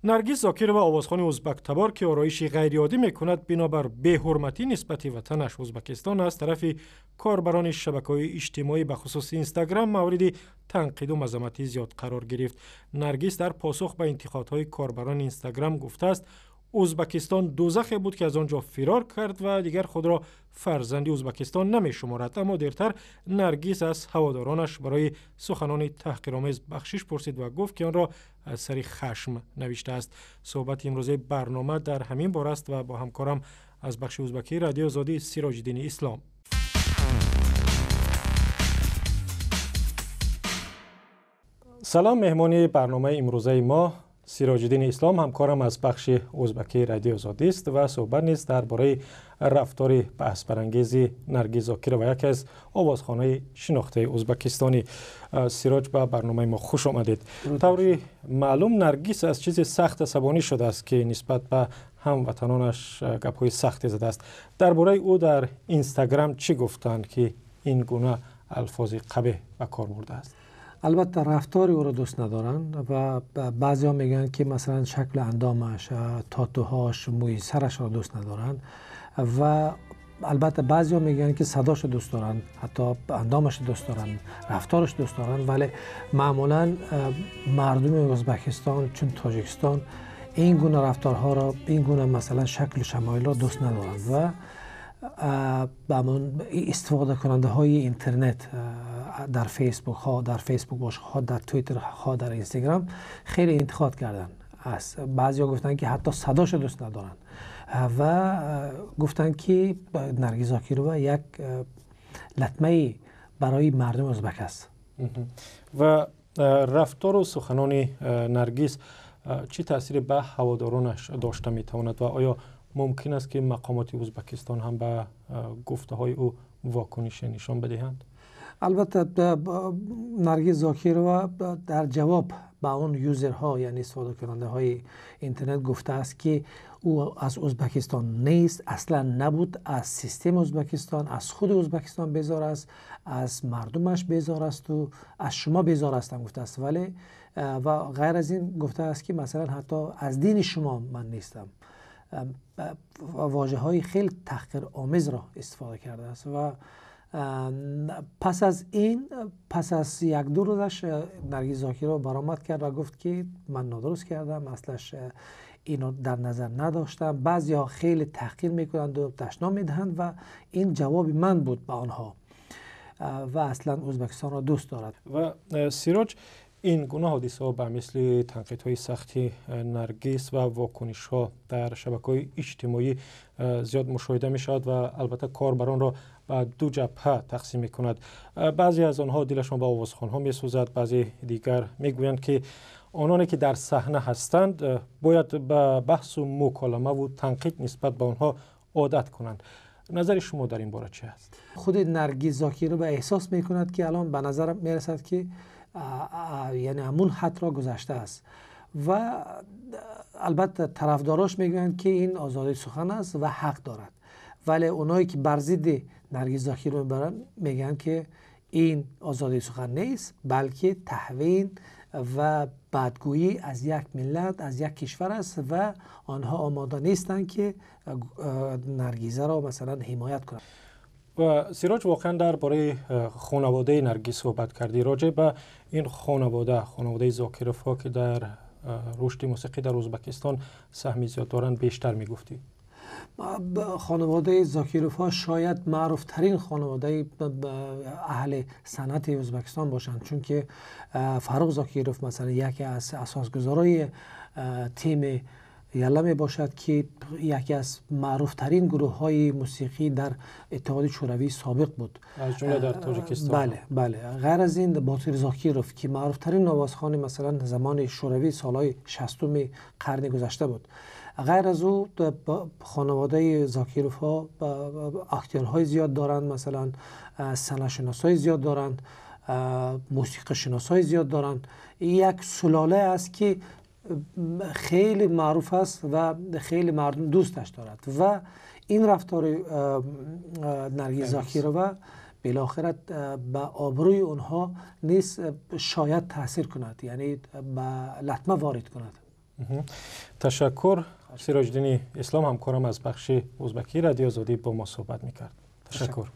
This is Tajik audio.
Наргиз Зокирова, овозхони узбактабор, ки ороиши ғайриоддӣ мекунад, бинобар беҳурматӣ нисбати ватанаш Узбакистон аз тарафи корбарони шабакаҳои иҷтимоӣ, бахусус Инстаграм, мавриди танқиду мазаммати зиёд қарор гирифт. Наргиз дар посух ба интиқодҳои корбарони Инстаграм гуфтааст, Узбакистон дӯзахе буд, ки аз он ҷо фирор кард ва дигар худро фарзанди Узбакистон намешуморад. Аммо дертар Наргиз аз ҳаводоронаш барои суханони таҳқиромез бахшиш пурсид ва гуфт, ки онро аз сари хашм навиштааст. Суҳбати имрӯзаи барнома дар ҳамин бора аст ва бо ҳамкорам аз бахши узбакии Радиои Озодӣ Сироҷиддини Ислом. Салом, меҳмони барномаи имрӯзаи мо Сироҷиддини Ислом, ҳамкорам аз бахши узбакии Радиои Озодӣ аст ва суҳбат низ дар бораи рафтори баҳсбарангези Наргиз Зокирова, яке аз овозхонаи шинохтаи узбакистонӣ. Сироҷ, ба барномаи мо хуш омадед. Таври маълум, Наргиз аз чизи сахт асабонӣ шудааст, ки нисбат ба ҳамватанонаш гапҳои сахте задааст. Дар бораи ӯ дар Инстаграм чӣ гуфтанд, ки ин гуна алфози қабеҳ ба кор бурдааст? Албатта, рафтори ӯро дӯст надоранд ва баъзеҳо мегӯянд, ки масалан шакли андомаш, татуҳош, мӯи сарашро дӯст надоранд ва албатта баъзеҳо мегӯянд, ки садошро дӯст доранд, ҳатто андомашро дӯст доранд, рафтораш дӯст доранд. Вале маъмулан мардуми Ӯзбекистон чун Тоҷикистон ин гуна рафторҳоро, ин гуна масалан шаклу шамоилро дӯст надоранд ва истифодакунандаҳои интернет дар Фейсбук, хоҳ дар Фейсбук бошад, хоҳ дар Твиттер, хоҳ дар Инстаграм хеле интиқод карданд. Баъзеҳо гуфтанд, ки ҳатто садошро дӯст надоранд ва гуфтанд, ки Наргиз Зокирова як латмае барои мардуми узбек аст. Ва рафтору суханони Наргиз чӣ таъсире ба ҳаводоронаш дошта метавонад ва оё мумкин аст, ки мақомоти Узбакистон ҳам ба гуфтаҳои ӯ вокунише нишон бидиҳанд? Албатта, Наргиз Зокирова дар ҷавоб ба он юзерҳо, яъне истифодакунандаҳои интернет, гуфтааст, ки ӯ аз Ӯзбекистон нест, аслан набуд, аз системаи Ӯзбекистон, аз худи Ӯзбекистон безор аст, аз мардумаш безор асту аз шумо безор ҳастам, гуфтааст. Вале ва ғайр аз ин гуфтааст, ки масалан ҳатто аз дини шумо ман нестам. Вожаҳои хеле таҳқиромезро истифода кардааст ва пас аз ин, пас аз як-ду рӯзаш, Наргиз Зокирова баромад кард ва гуфт, ки ман нодуруст кардам, аслаш инро дар назар надоштам, баъзеҳо хеле таҳқир мекунанд дашном медиҳанд ва ин ҷавоби ман буд ба онҳо ва аслан Ӯзбекистонро дӯст дорад. Ва Сироҷ, ин гуна ҳодисаҳо ба мисли танқидҳои сахти Наргиз ва вокунишҳо дар шабакаҳои иҷтимоӣ зиёд мушоҳида мешавад ва албатта корбаронро ба ду ҷабҳа тақсим мекунад. Баъзе аз онҳо дилашон ба овозхонҳо месӯзад, баъзе дигар мегӯянд, ки ононе ки дар саҳна ҳастанд, бояд ба баҳсу муколамаву танқид нисбат ба онҳо одат кунанд. Назари шумо дар ин бора чӣ аст? Худи Наргиз Зокирова эҳсос мекунад, ки алон ба назар мерасад, ки яъне ҳамун ҳадро гузаштааст ва албатта тарафдорош мегӯянд, ки ин озодии сухан аст ва ҳақ дорад, вале оное ки бар зидди Наргиз Зокирова мебаранд, мегӯянд, ки ин озодии сухан нест, балки таҳвин ва бадгӯӣ аз як миллат, аз як кишвар аст ва онҳо омода нестанд, ки Наргизаро масалан ҳимоят кунанд. Ва Сироҷ, воқеан дар бораи хонаводаи Наргиз суҳбат кардӣ. Роҷеъ ба ин хонавода, хонаводаи Зокировҳо, ки дар рушди мусиқӣ дар Ӯзбекистон саҳми зиёд доранд, бештар мегуфтӣ? Хонаводаи Зокировҳо шояд маъруфтарин хонаводаи аҳли санъати Ӯзбекистон бошанд, чунки Фаррух Зокиров масалан яке аз асосгузорои тими Ялла мебошад, ки яке аз маъруфтарин гурӯҳҳои мусиқӣ дар Иттиҳоди Шӯравии собиқ буд. Аз ҷумла дар Тоҷикистон. Бале. Ғайр аз ин, Ботир Зокиров, ки маъруфтарин овозхони масалан замони Шӯравӣ, солҳои 60-уми қарни гузашта буд. Ғайр аз ӯ, хонаводаи Зокировҳо актёрҳои зиёд доранд, масалан санъатшиносҳои зиёд доранд, мусиқишиносҳои зиёд доранд. Як сулола аст, ки хеле маъруф аст ва хеле мардум дӯсташ дорад ва ин рафтори Наргиз Зокирова билохира ба обрӯи онҳо низ шояд таъсир кунад, яъне ба латма ворид кунад. Ташаккур. Сироҷиддини Ислом, ҳамкорам аз бахши узбакии Радиои Озодӣ, бо мо суҳбат мекард. Ташаккур.